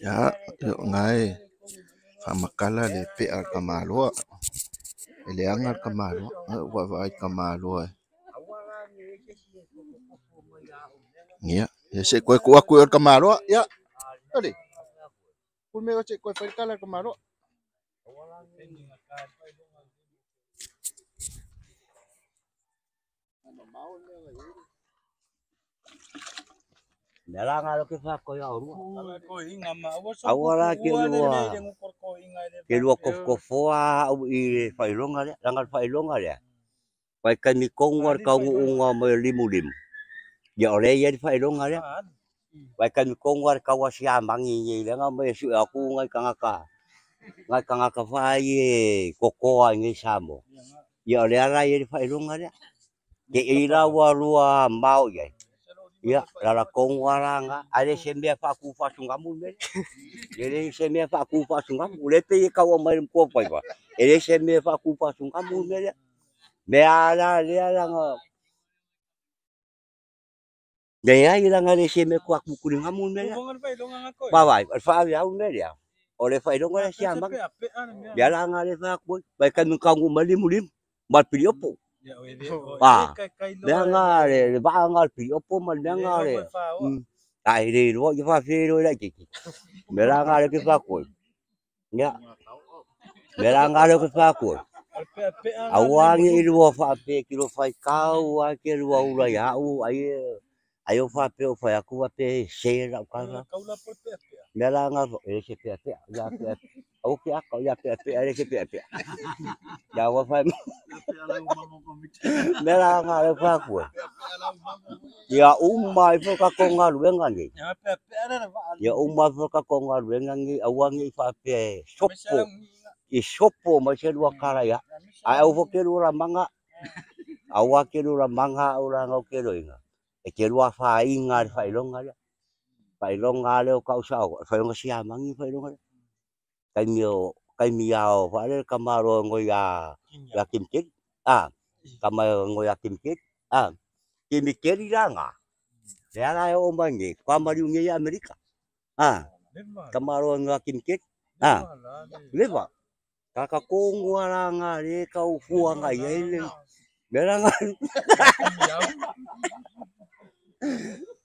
Ia, o lena e faamatala le pea a le tamaloa. E leaga le tamaloa. O lea ua vaavaai i le tamaloa. Ia, se i toe tuu atu i o i le tamaloa. Ia, oli, pule mai oe se i toe fai le tala a le tamaloa. Mea la nga ke fa ko ya orua. Aua la ke lua ke lua kofokofoa au i le faailoga lea, leaga o le faailoga lea, vai taimi tonu lava o le taunuuga mai o le limulimu, ia o lea e i ai le faailoga lea. Vai taimi tonu lava o le tau a Siamani nei lea na omai e sue atu nai tagata, nai tagata foi ia e totoa i inei i Samoa, ia o lea la e i ai le faailoga lea. Te i la ua lua mao i ai, ia o le ala tonu lava la lena, ae le o se mea e faatu faasugamu le mea lea. E le o se mea e faatu faasugamu, o lea e pei e tau aumai e le Mutuafaiva, e le o se mea e faatu faasugamu le mea lea. O mea lava la lea leaga, leai leaga e le o se mea e faatutuligamu le mea lea. Vaavaai, o le faaveao le mea lea, o le faailoga lea a Siamani. O le ala lena o lea e fai atu ai, vaai i le taimi na taunuu mai ai le limulimu ma le piliopo. A, mea na, le vaa lena o le piliopo ma le mea lena o le... A e le iloa, ia faapefea ona e iloa e laitiiti. O le mea la lena o lea ou te fai atu ai, ia, o le mea la lena ou te fai atu ai, aua ne i lua faapea e te lua faitau lava e te lua ula ia au, ai o faapea o fai atu faapea e sese lau tala. O le mea la lena, e le o se peapea, aua e te ata ia peapea, e le o se peapea. Ia aua fai mai. O le mea la lena o lea ou te fai atu ai, ia uma ifo le tatou galuega nei, ia uma ifo le tatou galuega nei, aua ne i faapea e sopo, e sopo mai se lua tala ia au. Ae aua foi e te lua lamaga, aua e te lua lamaga au leaga ou te iloaina, e te lua afaina i le faailoga lea. Faailoga lava lea o tau saoa, o le faailoga Siamani le faailoga lea. Taimi o taimi lava o faalele tamaloa e igoa ia Kinikeli, a, tama e igoa ia Kinikeli, a. Kinikeli la na, lea la e oo mai nei, faatoa maliu nei ia Amerika, a, tamaloa e igoa ia Kinikeli, a, leva. Tagata tonu lava la na lea e tau fua agai i ai le mea la na.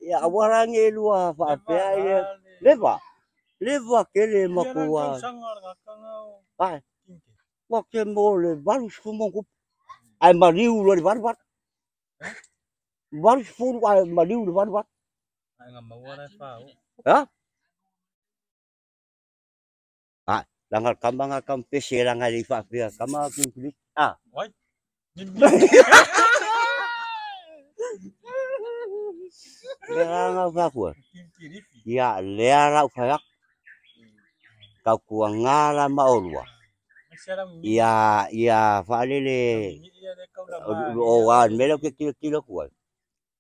Ia aua la ne i lua faapea ia, leva, leva tele matua. Ai, ua te mo le 80 ma ona tupu, ae maliu loa i le 88. 80 ae maliu i le 88. Ha? Ai, leaga o le tama lena tama pese leaga e le i faapea, tama kinikiliki. A. Lea la na fai atu ai, ia lea la ou fai atu, tautuana la ma oulua, ia ia faalele o a le mea lea ou te tilotilo atu ai,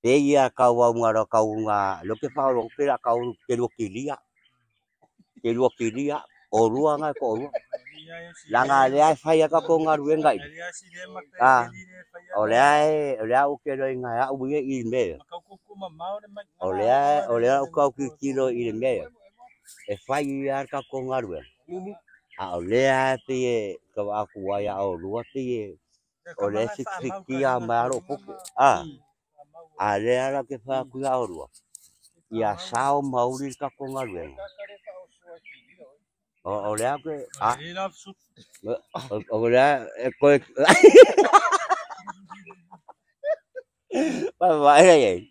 pei lava tau auga tau lea ou te faalogo atu pei o le a tau te lua kilia, te lua kilia, o oulua na e toalua. Leaga o lea e fai lava tatou galuega i a, o lea o lea ou te iloaina e au ia i le mea lea. O lea o lea ou tau tilotilo i le mea lea, e fai lava le tatou galuega, a o lea e pei e tau atu ai ia oulua pei e o lea e fikifikia mai lava lou popo. A, a lea la ou te fai atu ia oulua, ia sao ma uli le tatou galuega. O lea ke a o lea e koe vaai la iai.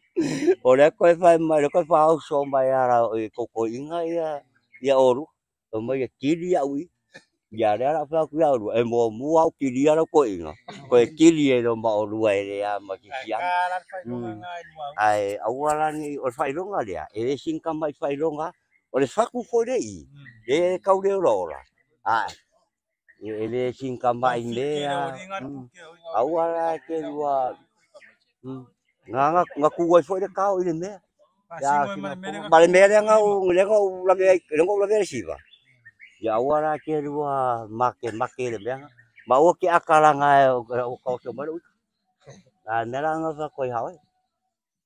O lea koe fai mai, lea koe faaoso mai ala i kokoiga ia ia oulua. O mai e kili au i. Ia lea la fai atu ia oulua, e muamua au kilia lau toeaina, koe kili ai loa ma oulua e le ama sisiama. Ae aua la ne i, o le faailoga lea, e le sini tamai faailoga, o le fatu foi le i, e tau le olaola, ae e le sini tamai mea, aua la e te lua, na tu ai foi le tao i le mea. Ia ma le mea lea na ou lea na ou lave ai, lea na ou lave ai le siva. Ia aua la te lua make make i le mea na. Ma aua te aka laga e o taoto mai lou ita. A mea la na fai atu ai ia oe.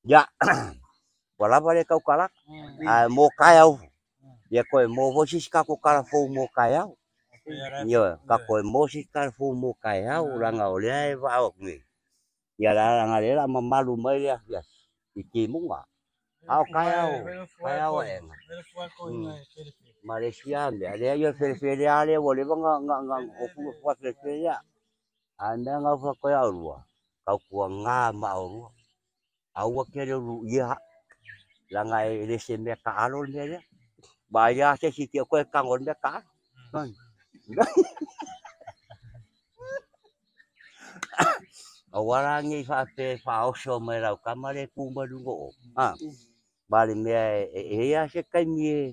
Ia, Ua lava le taukalaka, ae mo taeao. Ia toe maua foi se isi tatou tala fou mo taeao. Ioe, tatou toe maua se isi tala fou mo taeao, leaga o lea e vaao atu nei, ia leaga o lea o le a mamalu mai le afiafi i timuga. A o taeao, taeao aena. Ma le isi lava mea, leai o le felefele lava lea ua leva ona ofu le fua felefele lea. A o le mea lena ou te fai atu ai ia oulua, tautuana ma oulua, aua e te luia au, leaga e le o se mea taalo le mea lea. Vaai lava se isi te i ua toe tago i le mea taalo. Aua la ne i faapea e faaoso mai e lau tama lea e tu mai luga o o, a le mea e i ai lava se taimi e